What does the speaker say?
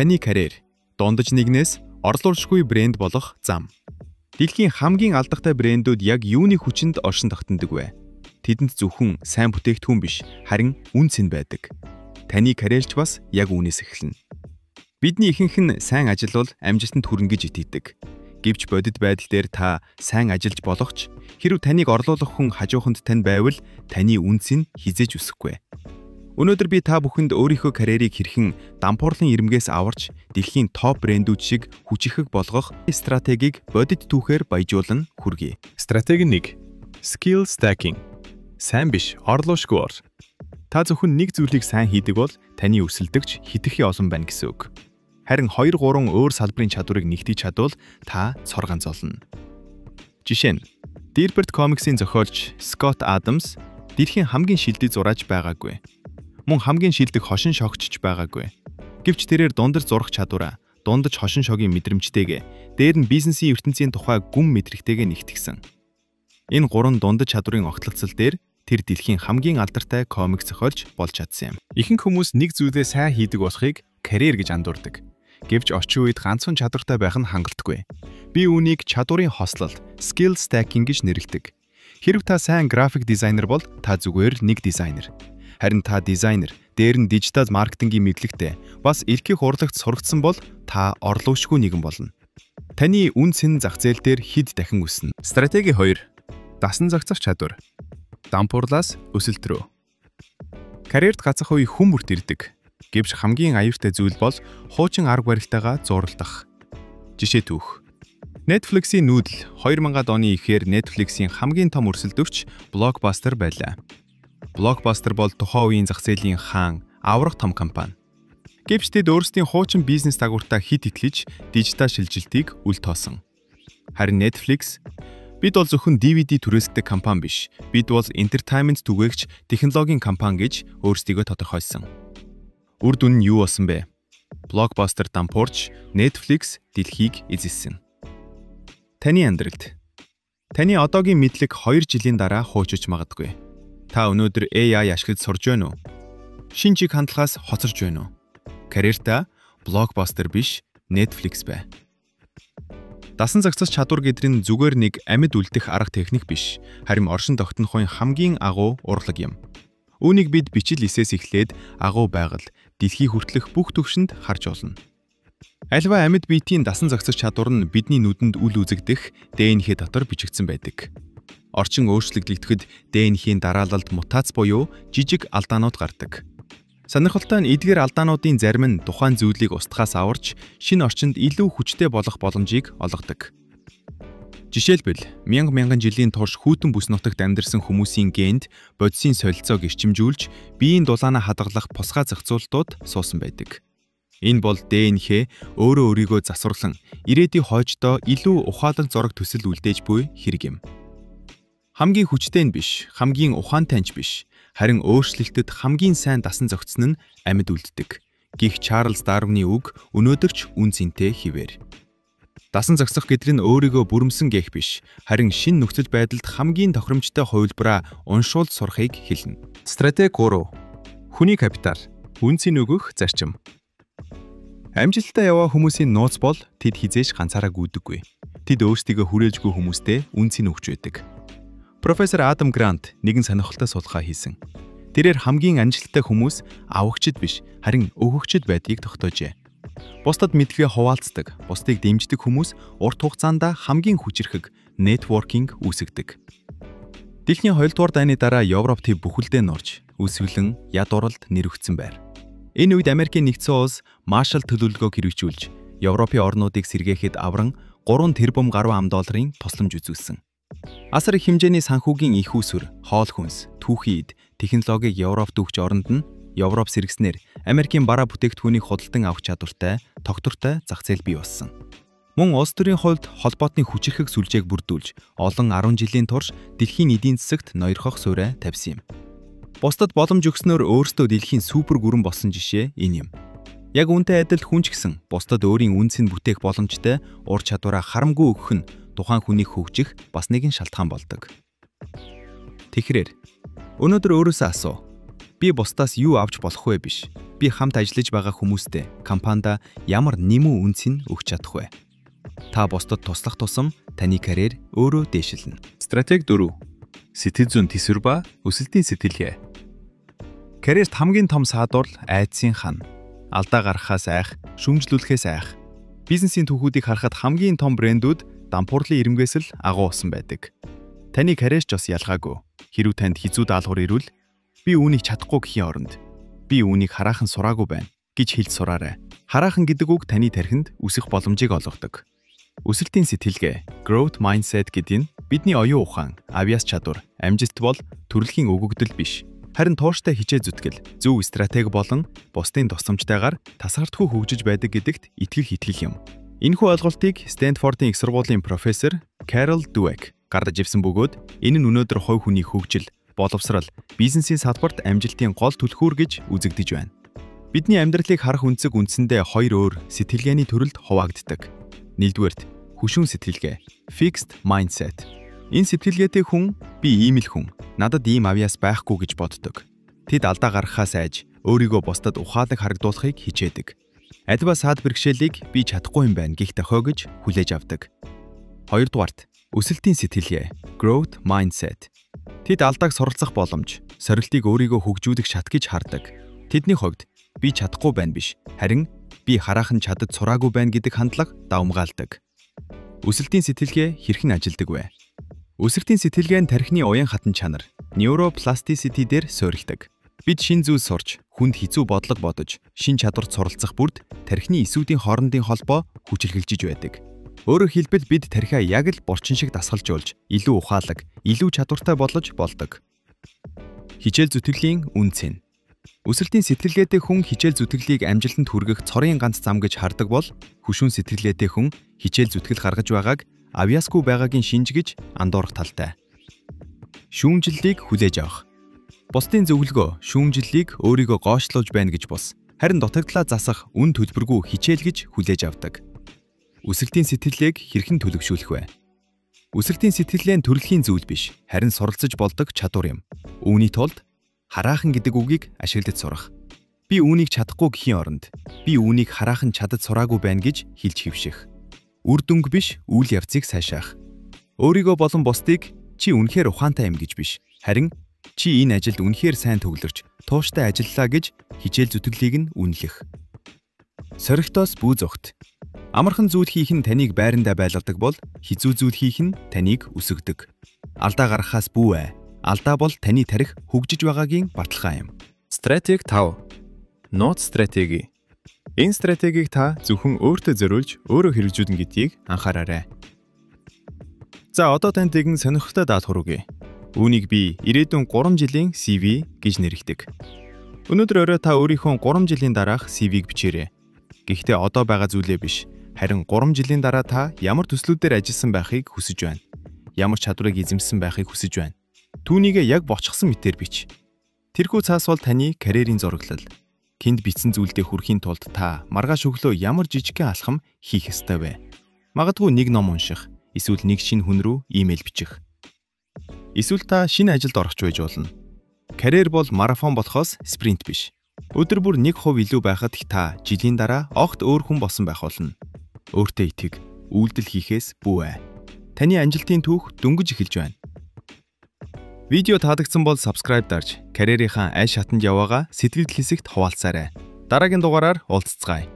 Таны карьер дундаж нэгнээс орлуушгүй брэнд болох зам. Дэлхийн хамгийн алдартай брэндүүд яг юуны хүчинд оршин тогтнодог вэ? Тэдэнд зөвхөн сайн бүтээгдэхүүн биш, харин үнэ цэн байдаг. Таны карьерч бас яг үүнээс эхэлнэ. Бидний ихэнх нь сайн ажил бол амжилтанд хүрнэ гэж итгэдэг. Гэвч бодит байдал дээр та сайн ажиллаж болох ч хэрв таныг орлуулах хүн хажууханд тань байвал таны үнэ цэн хэзээ ч өсөхгүй. Өнөөдөр би та бүхэнд өөрийнхөө карьерийг хэрхэн дампуурлын ирмэгээс аварч дэлхийн топ брэндүүд шиг хүчирхэг болгох стратегийг бодит түүхээр баяжуулан хүргэе. Стратеги 1. Skill stacking. Сайн биш, орлуушгүй ор. Та зөвхөн нэг зүйлийг сайн хийдэг бол таны өрсөлдөгч хэтэрхий олон байна гэсэн үг. Харин 2 3 өөр салбарын чадварыг нэгтгэж чадвал та цор ганц олно. Жишээ нь Dilbert комиксийн зохиолч Скотт Адамс дэлхийн хамгийн шилдэг зураач байгаагүй. Мөн хамгийн шилдэг хошин шогч байгаагүй. Гэвч тэрээр дундаж зурах чадвараа, дундаж хошин шогийн мэдрэмжтэйгээ, дээр нь бизнесийн ертөнцийн тухай гүн мэдрэгтэйгээ нэгтгсэн. Энэ гурван дундаж чадварын огтлцол дээр тэр дэлхийн хамгийн алдартай комик зохиолч болж чадсан юм. Ихэнх хүмүүс нэг зүйлээ сайн хийдэг болохыг карьер гэж андуурдаг. Гэвч орчин үед ганцхан чадвартай байх нь хангалтгүй. Би үүнийг чадварын хослол, skill stacking гэж нэрлэдэг. Хэрв та сайн график дизайнер бол та зүгээр нэг дизайнер. Харин та дизайнер, дээр нь дижитал маркетингийн мэдлэгтэй, бас эрхийг урлагт сурагдсан бол та орлуушгүй нэгэн болно. Таны үнэ цэн зах зээл дээр хэд дахин өснө. Стратеги 2. Дасан зохицох чадвар. Дампуурлаас өсөлт рүү. Карьерт гацах үе хүн бүрт ирдэг. Гэвч хамгийн аюултай зүйл бол хуучин арга барилтайгаа зууралдах. Жишээ түүх. Netflix-ийн нүүдэл 2000-ад оны ихээр Netflix-ийн хамгийн том өрсөлдөгч Blockbuster байлаа. Blockbuster бол тухайн үеийн зах зээлийн хаан, аврах том компани. Гэвч тэд өөрсдийн хуучин бизнес дагавартаа хит итлэж дижитал шилжилтийг үл тоосон. Харин Netflix бид бол зөвхөн DVD түрээсэлдэг компани биш. Бид бол entertainment түгээгч технологийн компани гэж өөрсдийгөө тодорхойлсон. Үр дүн нь юу болсон бэ? Blockbuster дампуурч Netflix дэлхийг эзэлсэн. Таны амьдралд таны одоогийн мэдлэг 2 жилийн дараа хуучирч магадгүй. Та өнөөдөр AI ашиглаж сурж байна уу? Шинэ чиг хандлагаас хоцорч байна уу? Карьертаа Blockbuster биш, Netflix бай. Дасан зохицох чадвар гэдэг нь зүгээр нэг амьд үлдэх арга техник биш, харин оршин тогтнохын хамгийн агуу урлаг юм. Үүнийг бид бичил эсээс эхлээд агуу байгаль, дэлхий хүртэлх бүх төвшөнд харж болно. Альва амьд биетийн дасан зохицох чадвар нь бидний нүдэнд үл үзэгдэх ДНХ дотор бичигдсэн байдаг. Орчин өөрчлөгдөхэд ДНХ-ийн дараалалд мутац буюу жижиг алдаанууд гардаг. Сонирхолтой нь эдгээр алдаануудын зарим нь тухайн зүйлийг устгахаас аварч шинэ орчинд илүү хүчтэй болох боломжийг олгодог. Жишээлбэл, мянга мянган жилийн турш хүйтэн бүс нутагт амьдарсан хүмүүсийн генд бодисын солилцоог эрчимжүүлж, биеийн дулаанаа хадгалах тусгай зохицуултууд суусан байдаг. Энэ бол ДНХ өөрөө өөрийгөө засварлан ирээдүйн хойчдоо илүү ухаалаг зураг төсөл үлдээж буй хэрэг юм. Хамгийн хүчтэй нь биш, хамгийн ухаантай нь ч биш, харин өөрчлөлтөд хамгийн сайн дасан зохицсон нь амьд үлддэг. Гэх Чарльз Дарвины үг өнөөдөр ч үнэ цэнтэй хэвээр. Дасан зохицох гэдэг нь өөрийгөө бүрэмсэн гэх биш, харин шинэ нөхцөл байдалд хамгийн тохиромжтой хувилбараа уншуулж сурахыг хэлнэ. Стратеги 3. Хүний капитал. Үнэ цэн өгөх зарчим. Амжилттай яваа хүмүүсийн нууц бол тэд хэзээ ч ганцаараа гүйдэггүй. Тэд өөрсдийгөө хүрээлжгүй хүмүүстэй үнэ цэн өгч байдаг. Профессор Адам Грант нэгэн сонирхолтой судалгаа хийсэн. Тэрээр хамгийн амжилттай хүмүүс авагчид биш, харин өгөгчд байдгийг тогтоожээ. Бусдад мэдлэгээ хуваалцдаг, бусдыг дэмждэг хүмүүс урт хугацаанд хамгийн хүчирхэг networking үүсгэдэг. Дэлхийн 2-р дайны дараа Европ төв бүхэлдээ нурж, өсвөлэн яд уралд нэрвэгдсэн байр. Энэ үед Америкийн нэгдсэн улс Маршалл төлөвлөгөөг хэрэгжүүлж, Европын орнуудыг сэргээхэд авран 3 тэрбум гаруй ам долларын тусламж үзүүлсэн. Асар их хэмжээний санхүүгийн их усүр, хоол хүнс, түүхийн эд, технологиг Европт өгч оронд нь Европ сэргэснээр Америкийн бараа бүтээгдэхүүнийг худалдан авах чадвартай, тогтвортой зах зээл бий болсон. Мөн улс төрийн хувьд холбоотны хүчирхэг сүлжээг бүрдүүлж, олон 10 жилийн турш дэлхийн эдийн засагт ноёрхох суурь тавьсан юм. Бусдад боломж өгснөөр өөрсдөө дэлхийн супер гүрэн болсон жишээ энэ юм. Яг үүнтэй адил хүн ч гэсэн бусдад өөрийн үнэ цэн бүтээх боломжтой ур чадвараа харамгүй өгөх нь тухайн хүнийг хөгжих бас нэгэн шалтгаан болдог. Тэгэхээр өнөөдөр өөрөөсөө асуу. Би бусдаас юу авч болох вэ биш. Би хамт ажиллаж байгаа хүмүүстэй, компанида ямар нэмүү үнцийг өгч чадах вэ? Та бусдад туслах тусам таны карьер өөрөө дээшилнэ. Стратеги 4. Сэтгэл зүйн тэсвэр ба өсөлтийн сэтгэлгээ. Карьерт хамгийн том саадуурл айдсын хан. Алдаа гаргахаас айх, шүүмжлүүлэхээс айх. Бизнесийн түүхүүдийг харахад хамгийн том брэндүүд дампуурлын ирэмгээс л агуу усан байдаг. Таны карьер ч бас ялгаагүй. Хэрв танд хэцүү даалгавар ирвэл би үүнийг чадахгүй гэхийн оронд би үүнийг хараахан сураагүй байна гэж хэлж сураарай. Хараахан гэдэг үг таны тархинд өсөх боломжийг олгодог. Өсөлтийн сэтгэлгээ, growth mindset гэдэг нь бидний оюун ухаан, авьяас чадвар, амжилт бол төрөлхийн өгөгдөл биш. Харин тууштай хичээл зүтгэл, зөв стратеги болон бусдын тусламжтайгаар тасгартгүй хөгжиж байдаг гэдэгт итгэх итгэл юм. Энэхүү ойлголтыг Стэнфордын их сургуулийн профессор Carol Dweck гаргаж ирсэн бөгөөд энэ нь өнөөдөр хувь хүний хөгжил, боловсрал, бизнесийн салбарт амжилтын гол түлхүүр гэж үзэгдэж байна. Бидний амьдралыг харах өнцөг үндсэндээ хоёр өөр сэтгэлгээний төрөлд хуваагддаг. Нэгдүгээрт, хөшүүн сэтгэлгээ, fixed mindset. Энэ сэтгэлгээтэй хүн би ийм л хүн, надад ийм авьяас байхгүй гэж боддог. Тэд алдаа гаргахаас айж, өөрийгөө бусдад ухаалаг харагдуулахыг хичээдэг. Аливаа саад бэрхшээлийг би чадахгүй юм байна гэх дохио гэж хүлээж авдаг. Хоёрдугаарт, өсөлтийн сэтгэлгээ, growth mindset. Тэд алдааг суралцах боломж, сорилтыг өөрийгөө хөгжүүлэх шат гэж хардаг. Тэдний хувьд би чадахгүй байна биш, харин би хараахан чадаж сураагүй байна гэдэг хандлага давамгаалдаг. Өсөлтийн сэтгэлгээ хэрхэн ажилладаг вэ? Өсөлтийн сэтгэлгээ нь тархины уян хатан чанар, neuroplasticity дээр суурилдаг. Бид шинэ зүйл сурч, хүнд хэцүү бодлого бодож, шинэ чадварт суралцах бүрд тархины эсүүдийн хоорондын холбоо хүчирхэгжиж байдаг. Өөрөөр хэлбэл бид тархиа яг л булчин шиг дасгалжуулж, илүү ухаалаг, илүү чадвартай болгож болдог. Хичээл зүтгэлийн үнэ цэн. Өсөлтийн сэтгэлгээтэй хүн хичээл зүтгэлийг амжилтанд хүргэх цорын ганц зам гэж хардаг бол хөшүүн сэтгэлгээтэй хүн хичээл зүтгэл гаргаж байгааг авьяасгүй байгаагийн шинж гэж андуурах талтай. Шүүмжлэлийг хүлээж авах. Бусдын зөвлөгөө, шүүмжлэлийг өөрийгөө гоочлуулж байна гэж бус. Харин дутагдлаа засах үн төлбөргүй хичээл гэж хүлээж авдаг. Өсөлтийн сэтгэлгээг хэрхэн төлөвшүүлэх вэ? Өсөлтийн сэтгэлгээ нь төрөлхийн зүйл биш, харин суралцаж болдог чадвар юм. Үүний тулд хараахан гэдэг үгийг ашиглаж сурах. Би үүнийг чадахгүй гэхийн оронд би үүнийг хараахан чадаж сураагүй байна гэж хэлж хэвших. Үр дүнг биш, үйл явцыг сайшаах. Өөрийгөө болон бусдыг чи үнэхээр ухаантай юм гэж биш, харин чи энэ ажилд үнэхээр сайн төвлөрч, тууштай ажиллалаа гэж хичээл зүтгэлийг нь үнэлэх. Сорилтоос бүү зогт. Амархан зүйл хийх нь таныг байрандаа байлгадаг бол хэцүү зүйл хийх нь таныг өсгөдөг. Алдаа гаргахаас бүү ай. Алдаа бол таны тархи хөгжиж байгаагийн баталгаа юм. Стратеги 5. Нууц стратеги. Энэ стратегийг та зөвхөн өөртөө зориулж өөрөө хэрэгжүүлнэ гэдгийг анхаараарай. За одоо танд нэгэн сонирхолтой даалгавар өгье. Үүнийг би ирээдүйн 3 жилийн CV гэж нэрлэдэг. Өнөөдөр орой та өөрийнхөө 3 жилийн дараах CV-г бичээрэй. Гэхдээ одоо байгаа зүйлээ биш, харин 3 жилийн дараа та ямар төслүүдээр ажилласан байхыг хүсэж байна. Ямар чадварыг эзэмшсэн байхыг хүсэж байна. Түүнийгээ яг бочгосон мэтээр бич. Тэрхүү цаас бол таны карьерийн зураглал. Тэнд бичсэн зүйлдээ хүрэхийн тулд та маргааш өглөө ямар жижигхэн алхам хийх ёстой вэ? Магадгүй нэг ном унших, эсвэл нэг шинэ хүн рүү имэйл бичих. Эсвэл та шинэ ажилд орох ч байж болно. Карьер бол марафон болохоос спринт биш. Өдөр бүр 1% илүү байхад та жилийн дараа огт өөр хүн болсон байх болно. Өөртөө итэг, үйлдэл хийхээс бүү ай. Таны амжилтын түүх дөнгөж эхэлж байна. Видео таалагдсан бол subscribe дарж, карьерийнхаа аль шатанд яваагаа сэтгэгдэл хэсэгт хуваалцаарай. Дараагийн дугаараар уулзацгаая.